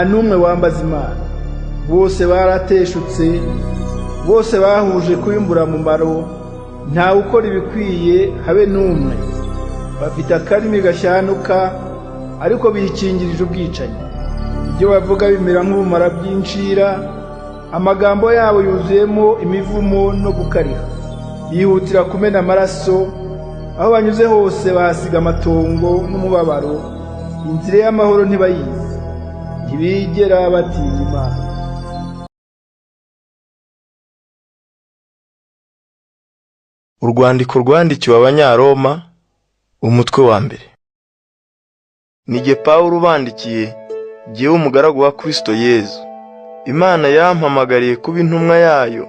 N'umwe wambaza Imana. Bose barateshutse, bose bahuje kuba imburamumaro, ntawe ukora ibikwiye habe n'umwe. Bafite akarimi gashyanuka, ariko bikingirije ubwicanyi. Ibyo bavuga bimera nk'ubumara bw'incira, amagambo yabo yuzuyemo imivumo no gukariha. Bihutira kumena amaraso, aho banyuze hose bahasiga amatongo n'umubabaro, inzira y'amahoro ntibayizi. Ntibigera batinya Imana. Urwandiko rwandikiwe Abanyaroma, umutwe wa mbere. Ni jye Pawulo ubandikiye, jyewe umugaragu wa Kristo Yezu. Imana yampamagariye kuba intumwa yayo,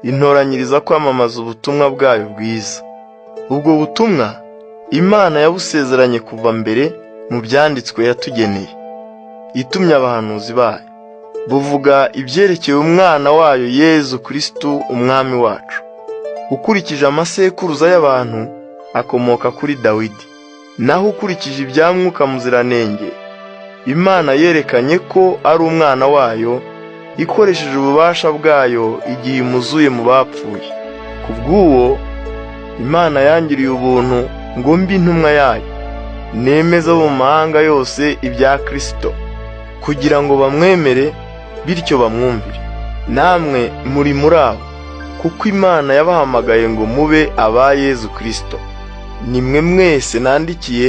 intoranyiriza kwamamaza ubutumwa bwayo bwiza. Ubwo butumwa Imana yabusezeranye kuva mbere mu byanditswe yatugeneye, itumye abahanuzi bayo. Buvuga ibyerekeye umwana wayo Yezu Kristo umwami wacu. Ukurikije amasekuruza y'abantu akomoka kuri Dawidi, naho ukurikije ibya Mwuka Muziranenge, Imana yerekanye ko ari umwana wayo ikoresheje ububasha bwayo igihe imuzuye mu bapfuye. Kubw'uwo Imana yangiriye ubuntu ngo mbe intumwa yayo, nemeze abo mu mahanga yose ibya Kristo, kugira ngo bamwemere bityo bamwumvire. Namwe muri muri abo, kuko Imana yabahamagaye ngo mube aba Yezu Kristo. Nimwe mwese nandikiye,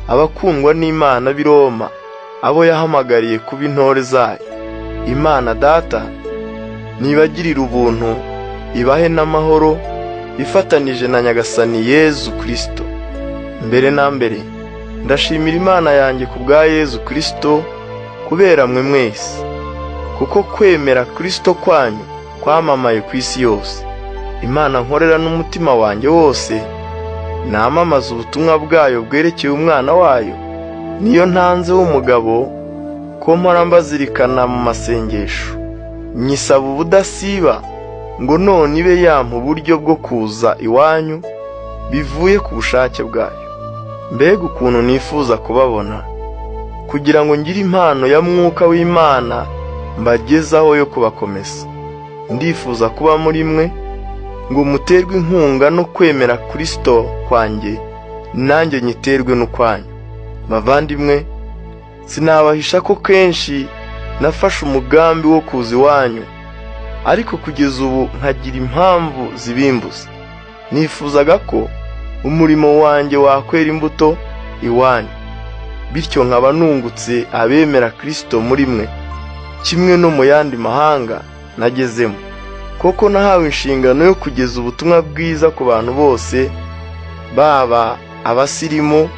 abakundwa n'Imana b'i Roma, abo yahamagariye kuba intore zayo. Imana Data nibagirire ubuntu, ibahe n'amahoro, ifatanije na Nyagasani Yezu Kristo. Mbere na mbere ndashimira Imana yanjye ku bwa Yezu Kristo kubera mwe mwese, kuko kwemera Kristo kwanyu kwamamaye ku isi yose. Imana nkorera n'umutima wanjye wose, namamaza ubutumwa bwayo bwerekeye umwana wayo, niyo ntanze w'umugabo ko mpora mbazirikana mu masengesho. Nyisaba ubudasiba ngo none ibe yampa uburyo bwo kuza iwanyu bivuye ku bushake bwayo. Mbega ukuntu nifuza kubabona, kugira ngo ngire impano ya Mwuka w'Imana mbagezaho yo kubakomeza. Ndifuza kuba muri mwe ngo muterwe inkunga no kwemera Kristo kwanjye, nanjye nyiterwe n'ukwanyu. Bavandimwe, sinabahisha ko kenshi nafashe umugambi wo kuza iwanyu, ariko kugeza ubu nkagira impamvu zibimbuza. Nifuzaga ko umurimo wanjye wakwera imbuto iwanyu, bityo nkaba nungutse abemera Kristo muri mwe, kimwe no mu yandi mahanga nagezemo. Koko nahawe inshingano yo kugeza ubutumwa bwiza ku bantu bose, baba abasirimu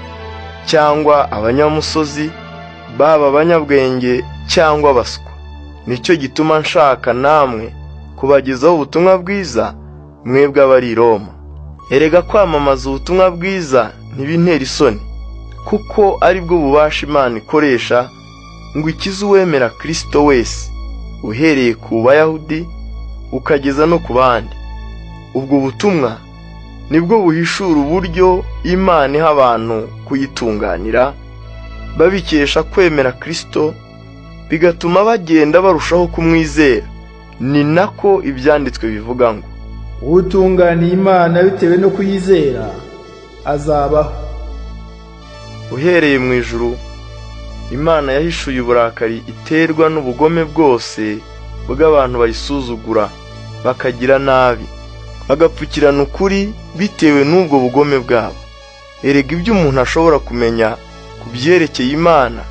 cyangwa abanyamusozi, baba abanyabwenge cyangwa abaswa. Nicyo gituma nshaka namwe kubagezaho ubutumwa bwiza, mwebwe abari i Roma. Erega kwamamaza ubutumwa bwiza ntibintera isoni, kuko ari bwo bubasha Imana ikoresha ngo ikize uwemera Kristo wese, uhereye ku Bayahudi ukageza no ku bandi. Ubwo butumwa nibwo buhishura uburyo Imana iha abantu kuyitunganira, babikesha kwemera Kristo, bigatuma bagenda barushaho kumwizera. Ni nako ibyanditswe bivuga ngo: Utunganiye Imana bitewe no kuyizera azabaho. Uhereye mu ijuru, Imana yahishuye uburakari iterwa n'ubugome bwose bw'abantu bayisuzugura, bakagira nabi, bagapfukirana ukuri bitewe n'ubwo bugome bwabo. Erega ibyo umuntu ashobora kumenya ku byerekeye Imana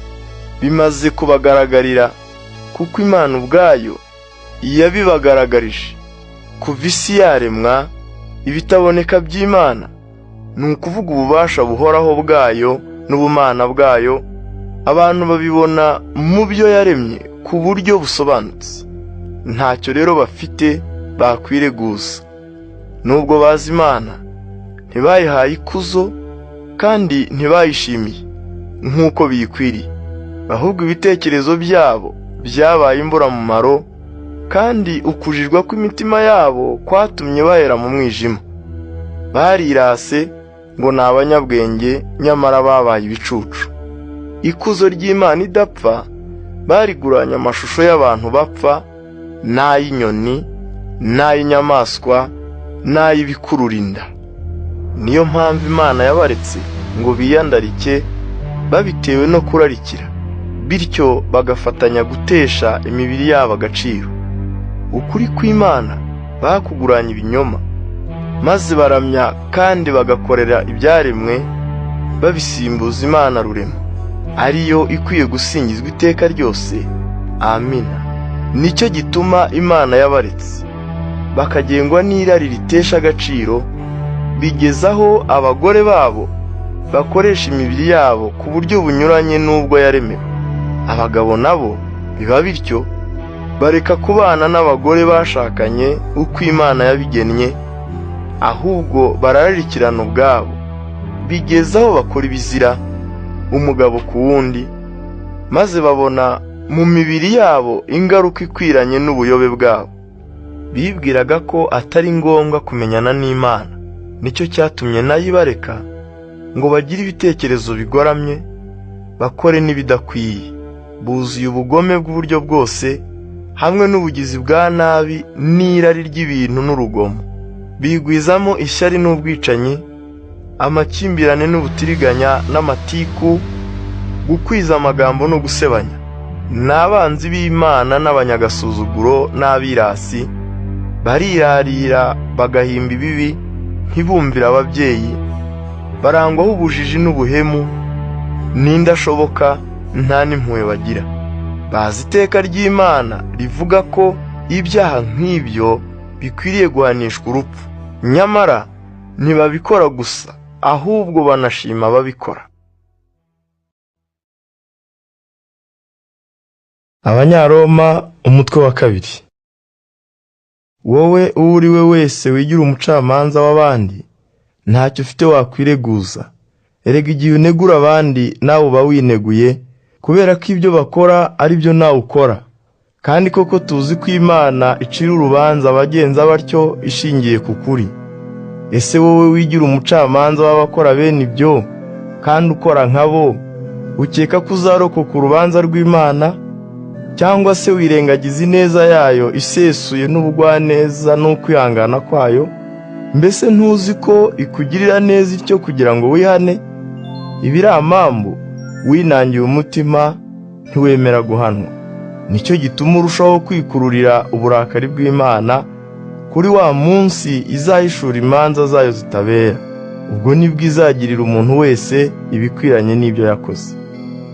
bimaze kubagaragarira, kuko Imana ubwayo yabibagaragarije. Kuva isi yaremwa, ibitaboneka by'Imana, ni ukuvuga ububasha buhoraho bwayo n'ubumana bwayo, abantu babibona mu byo yaremye ku buryo busobanutse. Ntacyo rero bafite bakwireguza. Nubwo bazi Imana, ntibayihaye ikuzo kandi ntibayishimiye nk'uko biyikwiriye, ahubwo ibitekerezo byabo byabaye imburamumaro, kandi ukujijwa kw'imitima yabo kwatumye bahera mu mwijima. Barirase ngo ni abanyabwenge, nyamara babaye ibicucu. Ikuzo ry'Imana idapfa Bariguranye amashusho y'abantu bapfa, n'ay'inyoni, n'ay'inyamaswa, n'ay'ibikurura inda. Niyo mpamvu Imana yabaretse ngo biyandarike babitewe no kurarikira, bityo bagafatanya gutesha imibiri yabo agaciro. Ukuri kw'Imana bakuguranye ibinyoma, maze baramya kandi bagakorera ibyaremwe babisimbuza Imana rurema, ariyo ikwiye gusingizwa iteka ryose. Amina. Nicyo gituma Imana yabaretse bakagengwa n'irari ritesha agaciro, bigezaho abagore babo bakoresha imibiri yabo ku buryo bunyuranye n'ubwo yaremewe. Abagabo nabo biba bityo, bareka kubana n'abagore bashakanye uko Imana yabigennye, ahubwo barararikirana ubwabo, bigezaho bakora ibizira umugabo ku wundi, maze babona mu mibiri yabo ingaruka ikwiranye n'ubuyobe bwabo. Bibwiraga ko atari ngombwa kumenyana n'Imana, nicyo cyatumye nayo ibareka ngo bagire ibitekerezo bigoramye, bakore n'ibidakwiye. Buzuye ubugome bw'uburyo bwose, hamwe n'ubugizi bwa nabi n'irari ry'ibintu n'urugomo. Bigwizamo ishyari n'ubwicanyi, amakimbirane n'ubutiriganya n'amatiku, gukwiza amagambo no gusebanya. Ni abanzi b'Imana n'abanyagasuzuguro n'abirasi, barirarira bagahimba ibibi, ntibumvire ababyeyi, barangwaho ubujiji n'ubuhemu, n'indashoboka, nta n'impuhwe bagira. Bazi iteka ry'Imana rivuga ko ibyaha nk'ibyo bikwiriye guhanishwa urupfu, nyamara ntibabikora gusa, ahubwo banashima ababikora. Abanyaroma umutwe wa 2. Wowe uwo uri we wese wigira umucamanza w'abandi, ntacyo ufite wakwireguza. Erega igihe unegura abandi nawe uba wineguye, kubera ko ibyo bakora ari byo nawe ukora. Kandi koko tuzi ko Imana icira urubanza abagenza batyo ishingiye ku kuri. Ese wowe wigira umucamanza w'abakora bene ibyo, kandi ukora nkabo, ukeka ko uzarokoka urubanza rw'Imana? Cyangwa se wirengagiza ineza yayo isesuye n'ubugwaneza n'ukwihangana kwayo? Mbese ntuzi ko ikugirira neza ityo kugira ngo wihane? Ibiri amambu winangiye umutima ntiwemera guhanwa. Nicyo gituma urushaho kwikururira uburakari bw'Imana kuri wa munsi izahishura imanza zayo zitabera. Ubwo nibwo izagirira umuntu wese ibikwiranye n'ibyo yakoze.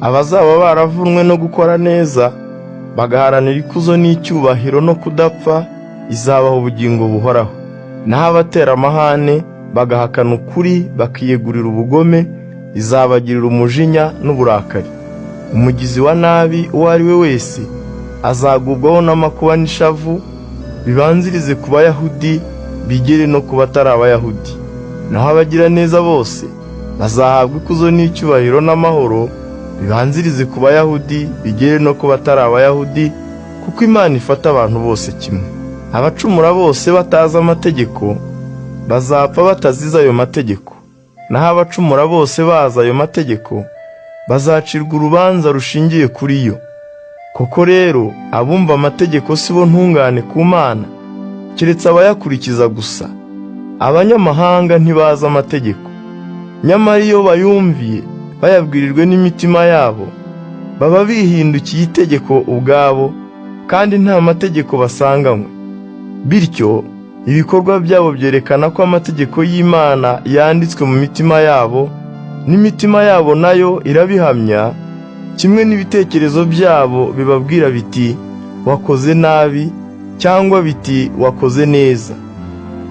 Abazaba baravunwe no gukora neza, bagaharanira ikuzo n'icyubahiro no kudapfa, izabaha ubugingo buhoraho. Naho abatera amahane bagahakana ukuri bakiyegurira ubugome, izabagirira umujinya n'uburakari. Umugizi wa nabi uwo ari we wese azagubwaho n'amakuba n'ishavu, bibanzirize ku Bayahudi bigere no ku batari Abayahudi. Naho abagira neza bose bazahabwa ikuzo n'icyubahiro n'amahoro, bibanzirize ku Bayahudi bigere no ku batari Abayahudi, kuko Imana ifata abantu bose kimwe. Abacumura bose batazi amategeko bazapfa batazize ayo mategeko, naho abacumura bose bazi ayo mategeko bazacirwa urubanza rushingiye kuri yo. Koko rero abumva amategeko si bo ntungane ku Mana, keretse abayakurikiza gusa. Abanyamahanga ntibazi amategeko, nyamara iyo bayumviye bayabwirijwe n'imitima yabo, baba bihindukiye itegeko ubwabo, kandi nta mategeko basanganywe. Bityo ibikorwa byabo byerekana ko amategeko y'Imana yanditswe mu mitima yabo, n'imitima yabo nayo irabihamya, kimwe n'ibitekerezo byabo bibabwira biti wakoze nabi, cyangwa biti wakoze neza.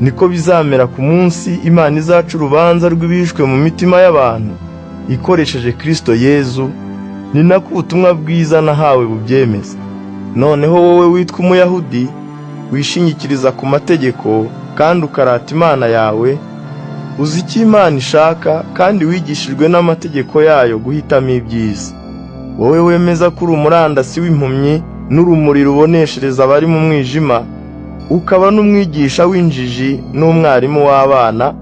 Niko bizamera ku munsi Imana izaca urubanza rw'ibishwe mu mitima y'abantu ikoresheje Kristo Yezu. Ni nako ubutumwa bwiza nahawe bubyemeza. Noneho wowe witwa Umuyahudi, wishingikiriza ku mategeko kandi ukarata Imana yawe, uzi icyo Imana ishaka kandi wigishijwe n'amategeko yayo guhitamo ibyiza. Wowe wemeza ko uri umurandasi w'impumyi n'urumuri ruboneshereza abari mu mwijima, ukaba n'umwigisha w'injiji n'umwarimu w'abana,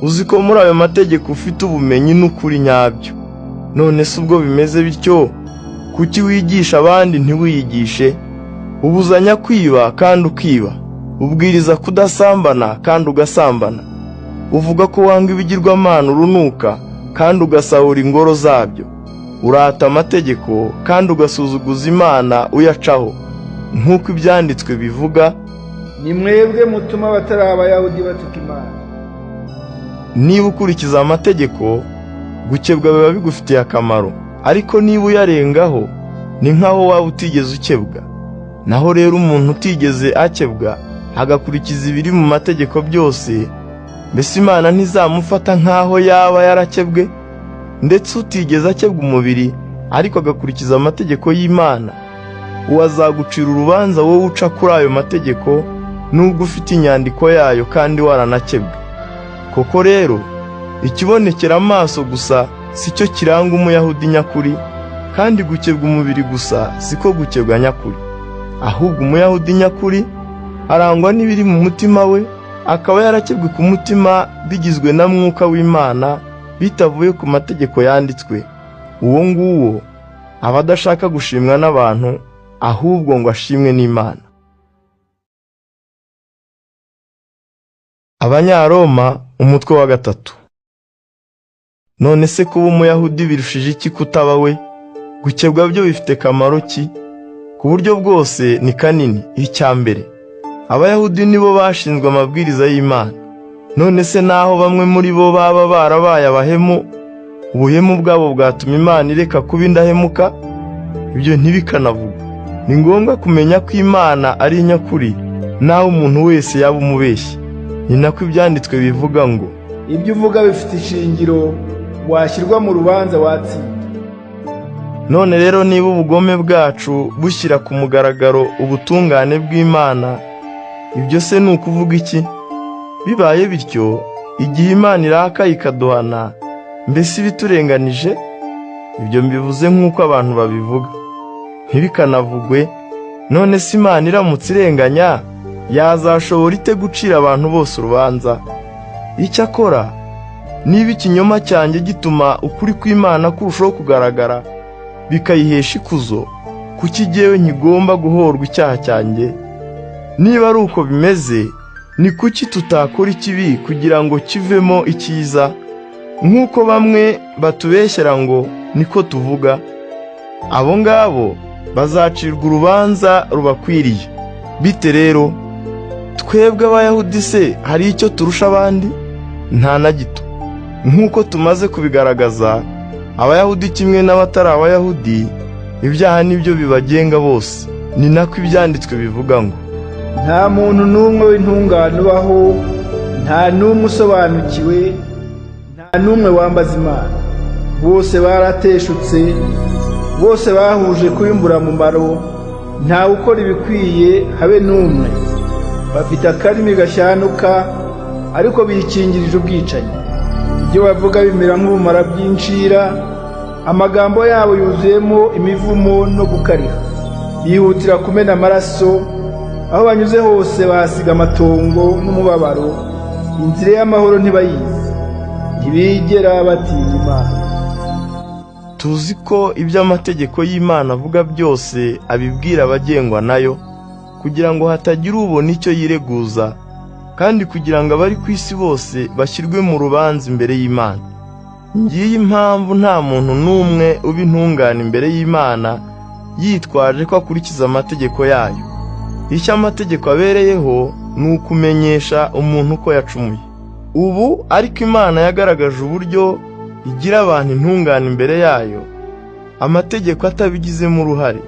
uzi ko muri ayo mategeko ufite ubumenyi n'ukuri nyabyo. None se ubwo bimeze bityo, Kuki wigisha abandi ntiwiyigishe? Ubuzanya kwiba kandi ukiba, ubwiriza kudasambana kandi ugasambana, uvuga ko wanga ibigirwamana urunuka kandi ugasahura ingoro zabyo, urata amategeko kandi ugasuzuguza Imana uyacaho, nk'uko ibyanditswe bivuga, ni mwebwe mutuma abatari Abayahudi batuka Imana. Niba ukurikiza amategeko, gukebwa biba bigufitiye akamaro, ariko niba uyarengaho ni nk'aho waba utigeze ukebwa. Naho rero umuntu utigeze akebwa agakurikiza ibiri mu mategeko byose, mbese Imana ntizamufata nk'aho yaba yarakebwe? Ndetse utigeze akebwa umubiri ariko agakurikiza amategeko y'Imana, uwo azagucira urubanza wowe uca kuri ayo mategeko, nubwo ufite inyandiko yayo kandi waranakebwe. Koko rero ikibonekera amaso gusa si cyo kiranga Umuyahudi nyakuri, kandi gukebwa umubiri gusa siko gukebwa nyakuri. Ahubwo Umuyahudi nyakuri arangwa n'ibiri mu mutima we, akaba yarakebwe ku mutima bigizwe na Mwuka w'Imana, bitavuye ku mategeko yanditswe. Uwo nguwo aba adashaka gushimwa n'abantu, ahubwo ngo ashimwe n'Imana. Abanyaroma umutwe wa 3. None se kuba Umuyahudi birushije iki kutaba we? Gukebwa byo bifite kamaro ki? Ku buryo bwose ni kanini. Icya mbere, Abayahudi nibo bashinzwe amabwiriza y'Imana. None se naho bamwe muri bo baba barabaye abahemu, ubuhemu bwabo bwatuma Imana ireka kuba indahemuka? Ibyo ntibikanavugwa. Ni ngombwa kumenya ko Imana ari nyakuri, naho umuntu wese yaba umubeshyi. Ni nako ibyanditswe bivuga ngo, ibyo uvuga bifite ishingiro, washyirwa mu rubanza watsinda. None rero niba ubugome bwacu bushyira ku mugaragaro ubutungane bw'Imana, ibyo se ni ukuvuga iki? Bibaye bityo, igihe Imana irakaye ikaduhana, mbese ibiturenganije? Ibyo mbivuze nk'uko abantu babivuga, ntibikanavugwe. None se Imana iramutse irenganya, yazashobora ite gucira abantu bose urubanza? Icyakora niba ikinyoma cyanjye gituma ukuri kw'Imana kurushaho kugaragara, bikayihesha ikuzo, kuki jyewe nkigomba guhorwa icyaha cyanjye? Niba ari uko bimeze, ni kuki tutakora ikibi kugira ngo kivemo icyiza, nk'uko bamwe batubeshyera ngo niko tuvuga? Abo ngabo bazacirwa urubanza rubakwiriye. Bite rero, twebwe Abayahudi se hari icyo turusha abandi? Nta na gito. Nk'uko tumaze kubigaragaza, Abayahudi kimwe n'abatari Abayahudi, ibyaha nibyo bibagenga bose. Ni nako ibyanditswe bivuga ngo, nta muntu n'umwe w'intungane ubaho, nta n'umwe usobanukiwe, nta n'umwe wambaza Imana. Bose barateshutse, bose bahuje kuba imburamumaro, ntawe ukora ibikwiye habe n'umwe. Bafite akarimi gashyanuka, ariko bikingirije ubwicanyi. Ibyo bavuga bimera nk'ubumara bw'incira, amagambo yabo yuzuyemo imivumo no gukariha. Bihutira kumena amaraso, aho banyuze hose bahasiga amatongo n'umubabaro. Inzira y'amahoro ntibayizi, ntibigera batinya Imana. Tuzi ko ibyo amategeko y'Imana avuga byose abibwira abagengwa nayo, kugira ngo hatagira ubona icyo yireguza, kandi kugira ngo abari ku isi bose bashyirwe mu rubanza imbere y'Imana. Ngiyi impamvu nta muntu n'umwe uba intungane imbere y'Imana yitwaje ko akurikiza amategeko yayo. Icyo amategeko abereyeho ni ukumenyesha umuntu ko yacumuye. Ubu ariko Imana yagaragaje uburyo igira abantu intungane imbere yayo, amategeko atabigizemo uruhare.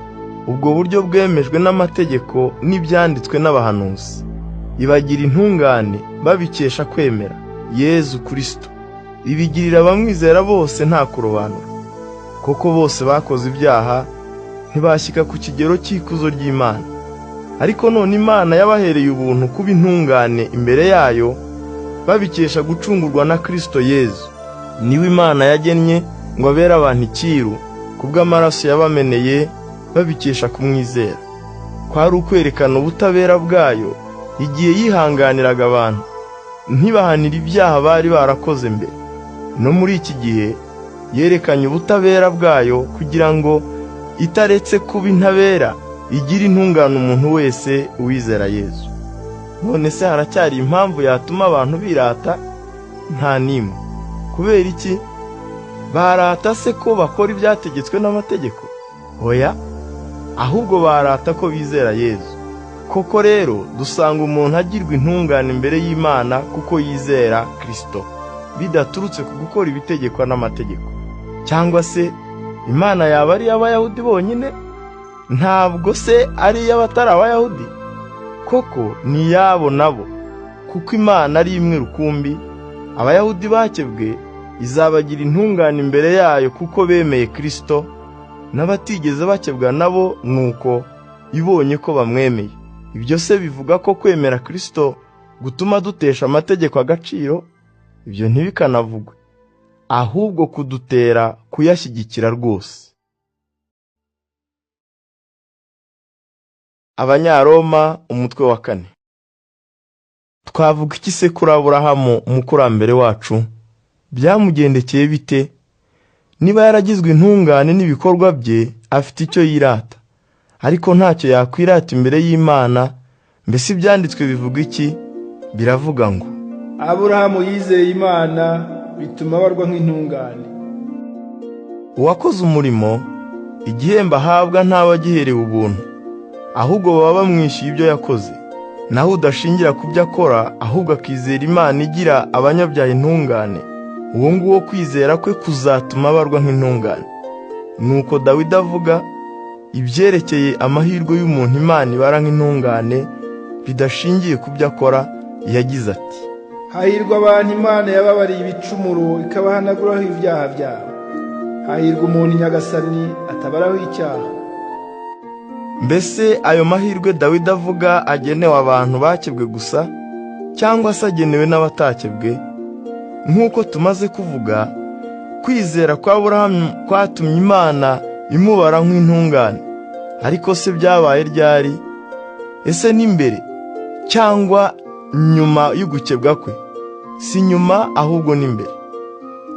Ubwo buryo bwemejwe n'amategeko n'ibyanditswe n'abahanuzi. Ibagira intungane babikesha kwemera Yezu Kristo. Ibigirira abamwizera bose nta kurobanura, kuko bose bakoze ibyaha ntibashyika ku kigero cy'ikuzo ry'Imana. Ariko none Imana yabahereye ubuntu kuba intungane imbere yayo, babikesha gucungurwa na Kristo Yezu. Niwe Imana yagennye ngo abere abantu icyiru kubw'amaraso yabameneye, babikesha kumwizera. Kwari ukwerekana ubutabera bwayo igihe yihanganiraga abantu, ntibahanira ibyaha bari barakoze mbere. No muri iki gihe yerekanye ubutabera bwayo kugira ngo itaretse kuba intabera igira intungane umuntu wese uwizera Yezu. None se haracyari impamvu yatuma abantu birata? Nta n'imwe. Kubera iki? Barata se ko bakora ibyategetswe n'amategeko? Oya, ahubwo barata ko bizera Yezu. Koko rero dusanga umuntu agirwa intungane imbere y'Imana kuko yizera Kristo, bidaturutse ku gukora ibitegekwa n'amategeko. Cyangwa se Imana yaba ari iy'Abayahudi bonyine? Ntabwo se ari iy'abatari Abayahudi? Koko ni iyabo nabo, kuko Imana ari imwe rukumbi. Abayahudi bakebwe izabagira intungane imbere yayo kuko bemeye Kristo, n'abatigeze bakebwa nabo nuko ibonye ko bamwemeye. Ibyo se bivuga ko kwemera Kristo gutuma dutesha amategeko agaciro? Ibyo ntibikanavugwe, ahubwo kudutera kuyashyigikira rwose. Abanyaroma umutwe wa 4. Twavuga iki se kuri Aburahamu umukurambere wacu? Byamugendekeye bite? Niba yaragizwe intungane n'ibikorwa bye, afite icyo yirata, ariko ntacyo yakwirata imbere y'Imana. Mbese ibyanditswe bivuga iki? Biravuga ngo Aburahamu yizeye Imana bituma abarwa nk'intungane. Uwakoze umurimo, igihembo ahabwa ntaba agiherewe ubuntu, ahubwo baba bamwishyuye ibyo yakoze. Naho udashingira ku byo akora, ahubwo akizera Imana igira abanyabyaha intungane, uwo nguwo kwizera kwe kuzatuma abarwa nk'intungane. Nuko Dawidi avuga ibyerekeye amahirwe y'umuntu Imana ibara nk'intungane bidashingiye ku byo akora, yagize ati: Hahirwa abantu Imana yababariye ibicumuro ikabahanaguraho ibyaha byabo. Hahirwa umuntu Nyagasani atabaraho icyaha. Mbese ayo mahirwe Dawidi avuga agenewe abantu bakebwe gusa, cyangwa se agenewe n'abatakebwe? Nk'uko tumaze kuvuga, kwizera kwa Aburahamu kwatumye Imana imubara nk'intungane. Ariko se byabaye ryari? Ese ni mbere cyangwa nyuma y'ugukebwa kwe? Si nyuma, ahubwo ni mbere.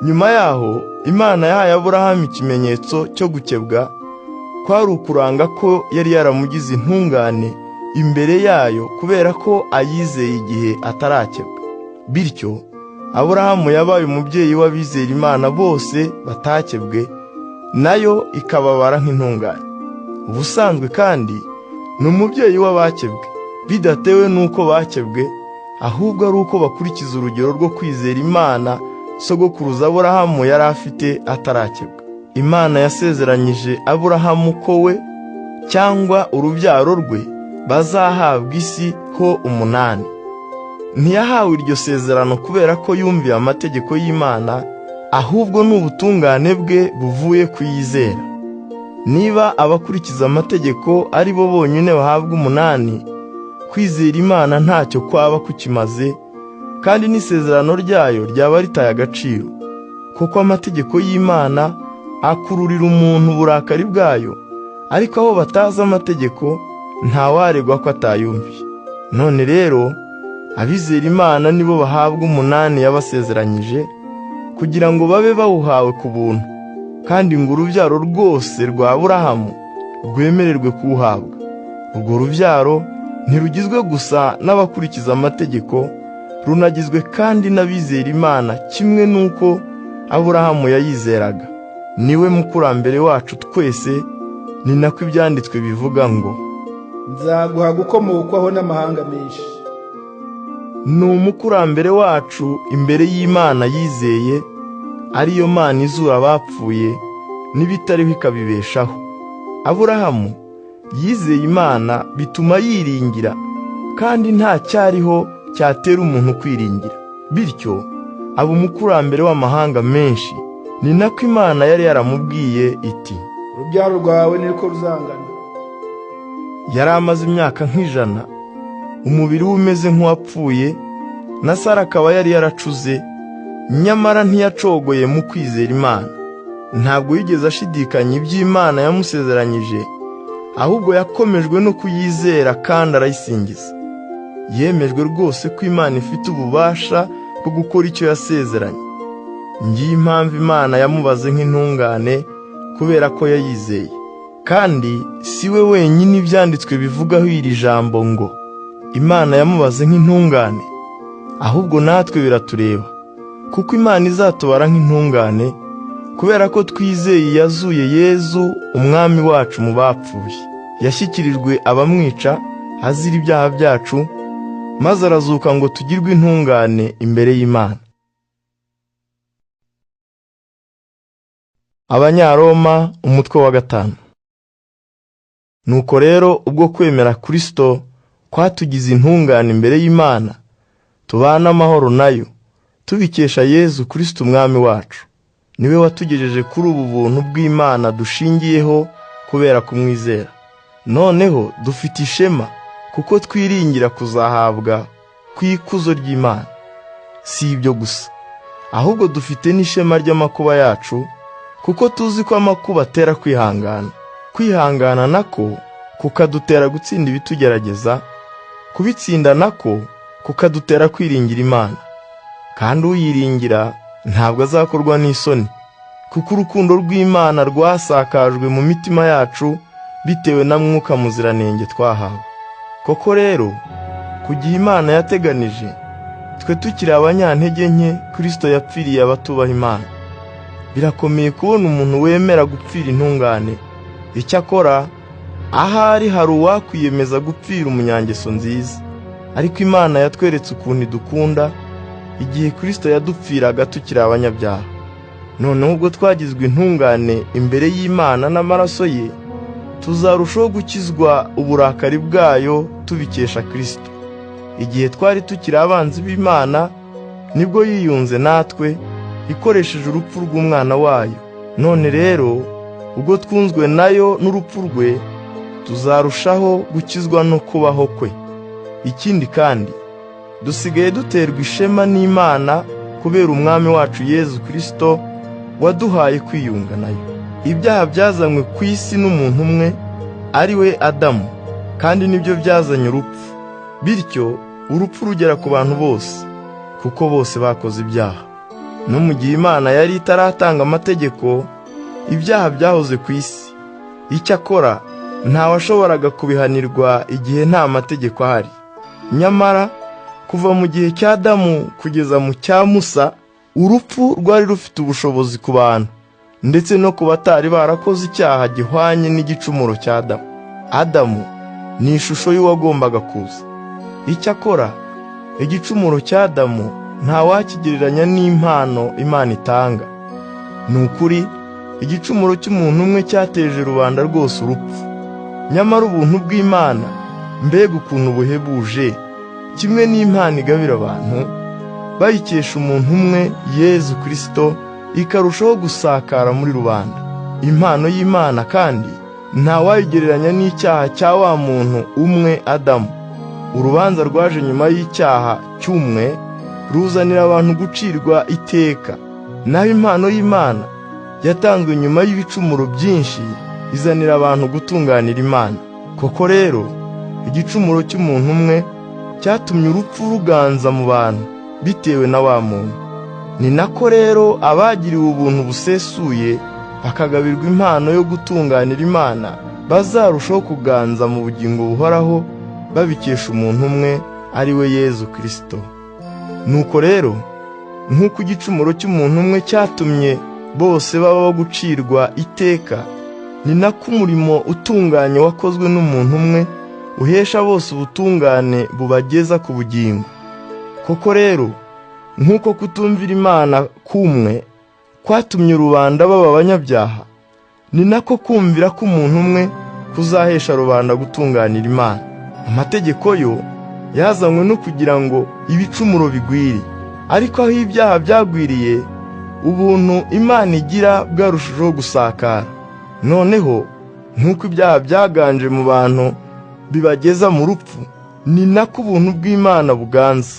Nyuma yaho Imana yahaye Aburahamu ikimenyetso cyo gukebwa, kwari ukuranga ko yari yaramugize intungane imbere yayo kubera ko ayizeye igihe atarakebwa. Bityo Aburahamu yabaye umubyeyi w'abizera Imana bose batakebwe, nayo ikababara nk'intungane. Ubusanzwe kandi ni umubyeyi w'abakebwe, bidatewe n'uko bakebwe, ahubwo ari uko bakurikiza urugero rwo kwizera Imana sogokuruza Aburahamu yari afite atarakebwa. Imana yasezeranyije Aburahamu ko we cyangwa urubyaro rwe bazahabwa isi ho 8. Ntiyahawe iryo sezerano kubera ko yumviye amategeko y'Imana, ahubwo ni ubutungane bwe buvuye kuyizera. Niba abakurikiza amategeko ari bo bonyine bahabwa 8, kwizera Imana ntacyo kwaba kukimaze, kandi n'isezerano ryayo ryaba ritaye agaciro, kuko amategeko y'Imana akururira umuntu uburakari bwayo, ariko aho batazi amategeko ntawaregwa ko atayumviye. None rero abizera Imana nibo bahabwa 8 yabasezeranyije, kugira ngo babe bawuhawe ku buntu, kandi ngo urubyaro rwose rwa Aburahamu rwemererwe kuwuhabwa. Urwo rubyaro ntirugizwe gusa n'abakurikiza amategeko, runagizwe kandi n'abizera Imana kimwe n'uko Aburahamu yayizeraga. Niwe mukurambere wacu twese, ni nako ibyanditswe bivuga ngo nzaguha gukomokwaho n'amahanga menshi. Ni umukurambere wacu imbere y'Imana yizeye, ariyo Mana izura abapfuye n'ibitariho ikabibeshaho. Aburahamu yizeye Imana bituma yiringira, kandi nta cyariho cyatera umuntu kwiringira. Bityo aba umukurambere w'amahanga menshi. Ni nako Imana yari yaramubwiye iti urubyaro rwawe niko ruzangana. Yari amaze imyaka nk'100, umubiri we umeze nk'uwapfuye, na Sara akaba yari yaracuze, nyamara ntiyacogoye mu kwizera Imana. Ntabwo yigeze ashidikanya iby'Imana yamusezeranyije, ahubwo yakomejwe no kuyizera kandi arayisingiza. Yemejwe rwose ko Imana ifite ububasha bwo gukora icyo yasezeranye. Ngiyi impamvu Imana yamubaze nk'intungane kubera ko yayizeye. Kandi si we wenyine ibyanditswe bivugaho iri jambo ngo Imana yamubaze nk'intungane, ahubwo natwe biratureba, kuko Imana izatubara nk'intungane kubera ko twizeye yazuye Yezu umwami wacu mu bapfuye. Yashyikirijwe abamwica azira ibyaha byacu, maze arazuka ngo tugirwe intungane imbere y'Imana. Abanyaroma umutwe wa 5. Nuko rero ubwo kwemera Kristo kwatugize intungane imbere y'Imana, tubana amahoro nayo tubikesha Yezu Kristo umwami wacu. Niwe watugejeje kuri ubu buntu bw'Imana dushingiyeho kubera kumwizera. Noneho dufite ishema kuko twiringira kuzahabwa ku ikuzo ry'Imana. Si ibyo gusa, ahubwo dufite n'ishema ry'amakuba yacu, kuko tuzi ko amakuba atera kwihangana. Kwihangana nako kukadutera gutsinda ibitugerageza, kubitsinda nako kukadutera kwiringira Imana. Kandi uyiringira ntabwo azakorwa n'isoni, kuko urukundo rw'Imana rwasakajwe mu mitima yacu bitewe na Mwuka Muziranenge twahawe. Koko rero, ku gihe Imana yateganije, twe tukiri abanyantege nke, Kristo yapfiriye abatubaha Imana. Birakomeye kubona umuntu wemera gupfira intungane. Icyakora ahari hari uwakwiyemeza gupfira umunyangeso nziza. Ariko Imana yatweretse ukuntu idukunda igihe Kristo yadupfiraga tukiri abanyabyaha. Noneho ubwo twagizwe intungane imbere y'Imana n'amaraso ye, tuzarushaho gukizwa uburakari bwayo tubikesha Kristo. Igihe twari tukiri abanzi b'Imana, nibwo yiyunze natwe ikoresheje urupfu rw'umwana wayo. None rero ubwo twunzwe nayo n'urupfu rwe, tuzarushaho gukizwa no kubaho kwe. Ikindi kandi, dusigaye duterwa ishema n'Imana kubera umwami wacu Yezu Kristo waduhaye kwiyunga nayo. Ibyaha byazanywe ku isi n'umuntu umwe, ari we Adamu, kandi nibyo byazanye urupfu. Bityo urupfu rugera ku bantu bose, kuko bose bakoze ibyaha. No mu gihe Imana yari itaratanga amategeko, ibyaha byahoze ku isi. Icyakora ntawashoboraga kubihanirwa igihe nta mategeko ahari. Nyamara kuva mu gihe cya Adamu kugeza mu cya Musa, urupfu rwari rufite ubushobozi ku bantu, ndetse no ku batari barakoze icyaha gihwanye n'igicumuro cya Adamu. Adamu ni ishusho y'uwagombaga kuza. Icyakora igicumuro cya Adamu ntawakigereranya n'impano Imana itanga. Ni ukuri igicumuro cy'umuntu umwe cyateje rubanda rwose urupfu. Nyamara ubuntu bw'Imana, mbega ukuntu buhebuje, kimwe n'impano igabira abantu bayikesha umuntu umwe Yezu Kristo, ikarushaho gusakara muri rubanda. Impano y'Imana kandi ntawayigereranya n'icyaha cya wa muntu umwe Adamu. Urubanza rwaje nyuma y'icyaha cy'umwe ruzanira abantu gucirwa iteka, naho impano y'Imana yatanzwe nyuma y'ibicumuro byinshi izanira abantu gutunganira Imana. Koko rero igicumuro cy'umuntu umwe cyatumye urupfu ruganza mu bantu bitewe na wa muntu. Ni nako rero abagiriwe ubuntu busesuye bakagabirwa impano yo gutunganira Imana bazarushaho kuganza mu bugingo buhoraho babikesha umuntu umwe, ari we Yezu Kristo. Nuko rero nk'uko igicumuro cy'umuntu umwe cyatumye bose baba gucirwa iteka, ni nako umurimo utunganye wakozwe n'umuntu umwe uhesha bose ubutungane bubageza ku bugingo. Koko rero nk'uko kutumvira Imana kumwe kwatumye rubanda baba abanyabyaha, ni nako kumvira k'umuntu umwe kuzahesha rubanda gutunganira Imana. Amategeko yo yazanywe no kugira ngo ibicumuro bigwire, ariko aho ibyaha byagwiriye, ubuntu Imana igira bwarushijeho gusakara. Noneho nk'uko ibyaha byaganje mu bantu bibageza mu rupfu, ni nako ubuntu bw'Imana buganza.